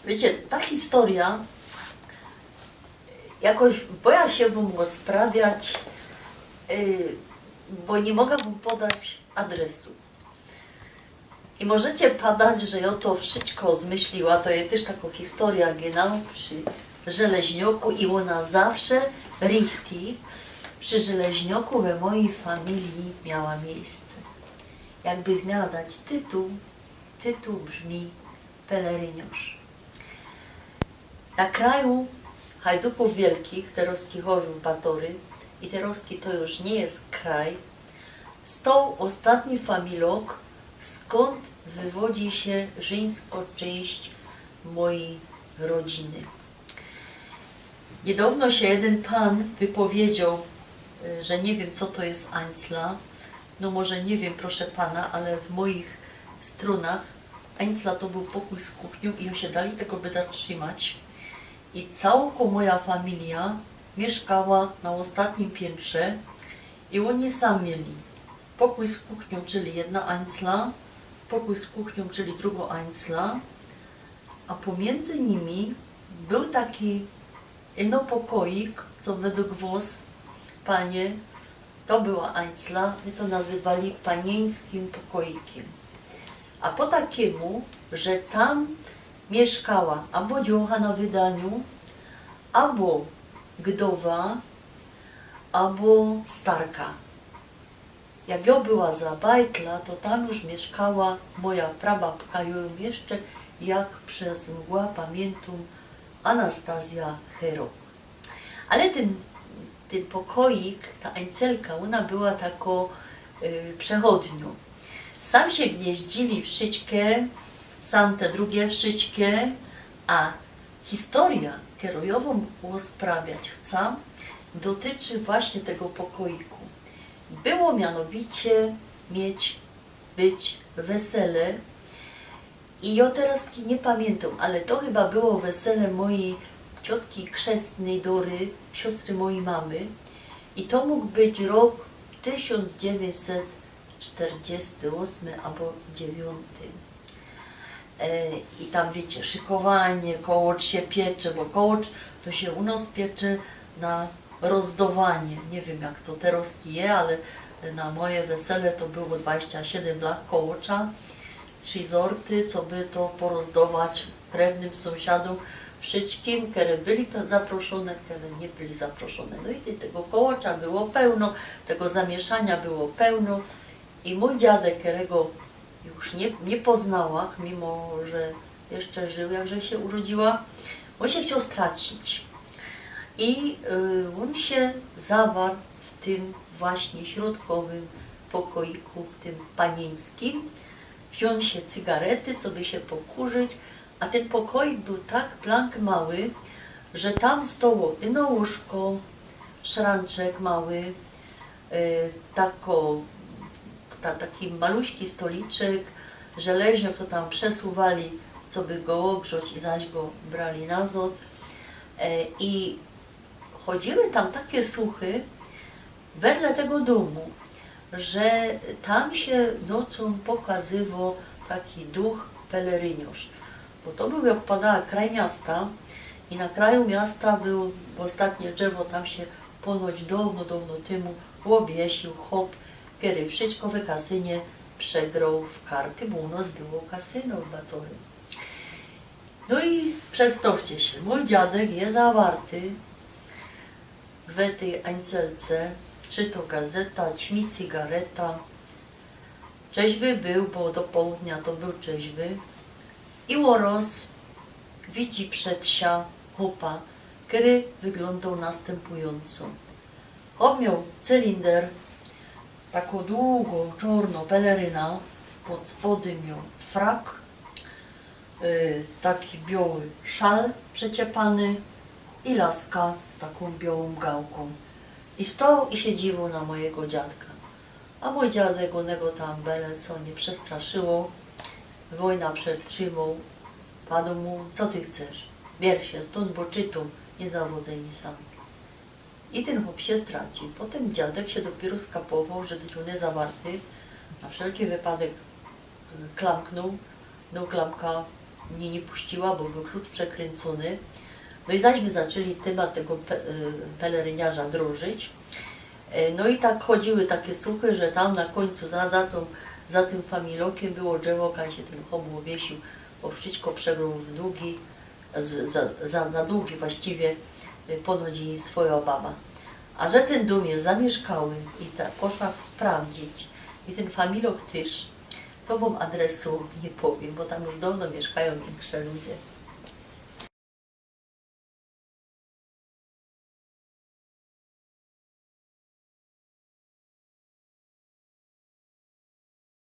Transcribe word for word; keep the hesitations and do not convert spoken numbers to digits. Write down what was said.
Wiycie, ta historyjŏ, jakoś bojã sie wōm rozprawiać, yy, bo niy moga wōm podać adresu. I możecie padać, że jŏ to wszyjsko zmyśliła, to je tyż takŏ historyjŏ, genau, przi Żeleźnioku i ôna zawsze richtig przi Żeleźnioku we mojij familiji miała miyjsce. Jakbych miała dać tytuł, tytuł brzmi Peleryniŏrz. Na kraju Hajdukōw Wielkich, terŏzki Chorzōw Batory, i terŏzki to już niy jest kraj, stoł ôstatni familiok, skōnd wywodzi sie żyńsko czynść mojij rodziny. Niydŏwno sie jedyn pan wypowiedzioł, y, że niy wiym, co to jest ańcla. No może niy wiym, proszę pana, ale w mojich strōnach ańcla to bōł pokōj z kuchniōm i jŏ sie dalij tego byda trzimać. I cołkŏ moja familijŏ miyszkała na ôstatnim piyntrze i ôni sam mieli pokōj z kuchniōm, czyli jedna ańcla, pokōj z kuchniōm, czyli drugŏ ańcla, a pomiyndzy nimi bōł taki ino pokoik, co wedle wŏs, panie, to była ańcla, my to nazywali panieńskim pokoikiym. A po takimu, że tam miyszkała abo dziołcha na wydaniu, abo gdowa, abo starka. Jak jŏ była za bajtla, to tam już miyszkała moja prababka, jŏ jōm jeszcze jak przez mgła pamiyntōm, Anastazja Herok. Ale tyn, tyn pokoik, ta ańcelka, ôna była takŏ, y, przechodniŏ. Sam sie gnieździli wszyjske, sam te drugie wszyjske, a historyjŏ, kerõ jŏ wōm rozprawiać chcã, dotyczy właśnie tego pokoiku. Było mianowicie mieć być wesele i jŏ terŏzki niy pamiyntōm, ale to chyba było wesele mojij ciotki krzestnyj Dory, siostry mojij mamy. I to mōg być rok tysiōnc dziewiyńćset czterdziesty ôsmy abo dziewiōnty. E, i tam, wiycie, szykowanie, kołocz sie piecze, bo kołocz to sie u nŏs piecze na rozdŏwanie. Niy wiym, jak to terŏzki je, ale na moje wesele to było dwadzieścia siedym blach kołocza, trzi zorty, co by to porozdŏwać krewnym, sōmsiadōm, wszyjskim, kere byli zaproszōne, kere niy byli zaproszōne. No i te-, tego kołocza było pełno, tego zamiyszaniŏ było pełno. I mōj dziadek, kerego już niy, niy poznała, mimo że jeszcze żył, jak żech sie urodziyła, ôn sie chcioł stracić. I, y, ôn sie zawarł w tym właśnie środkowym pokoiku, w tym panieńskim. Wziōn sie cygarety, co by sie pokurzić, a tyn pokoik bōł tak blank mały, że tam stoło ino łōżko, szranczek mały, e, tako, ta, taki maluśki stoliczek, żeleźniok to tam przesuwali, co by go ôgrzŏć, i zaś go brali nazŏd. E, i chodziyły tam take słuchy wedle tego dōmu, że tam sie nocōm pokazywoł taki duch peleryniŏrz. Bo to bōł, jak padała, kraj miasta i na kraju miasta bōł, ôstatnie drzewo, tam sie ponoć downo, downo tymu ôbwiesiōł chop, kery wszyjsko we kasynie przegroł w karty, bo u nŏs było kasyno w Batory. No i przedstŏwcie sie, mōj dziadek je zawarty we tyj ańcelce, czy to gazeta, ćmi cygareta. Trzeźwy bōł, bo do połownia to bōł trzeźwy. I ôroz widzi przed sia chopa, kery wyglōndoł nastympujōnco. Chop mioł cylinder, tako dugŏ czŏrnŏ peleryna, pod spodym mioł frak, y, taki bioły szal przeciepany i laska z takōm białōm gałkōm. I stoł i sie dziwoł na mojigo dziadka. A mōj dziadek ônego tam byle co niy przestraszyło. Wojna przetrzimoł. Padoł mu: „Co ty chcesz? Bier sie stōnd, bo czytōm, niy zawodzej mi sam”. I tyn chop sie stracił. Potym dziadek sie dopiyro skapowoł, że tyn ôn je zawarty. Na wszelki wypadek, y, klamknōł, no klamka mie niy puściła, bo bōł klucz przekryncōny. No i zaś my zaczli tymat tego pe-, y, peleryniŏrza drōżyć. E, no i tak chodziły take suchy, że tam na kōńcu za, za tōm, za tym familokiym było drzewo, kaj sie tyn chop ôwiesiōł, bo wszysko przegrōł w dugi, z-, za, za, za dugi właściwie, y, ponoć i swojŏ baba. A że tyn dōm je zamiyszkały i ta, poszła sprawdzić i tyn familok tyż, to wōm adresu niy powiym, bo tam już downo miyszkajōm insze ludzie.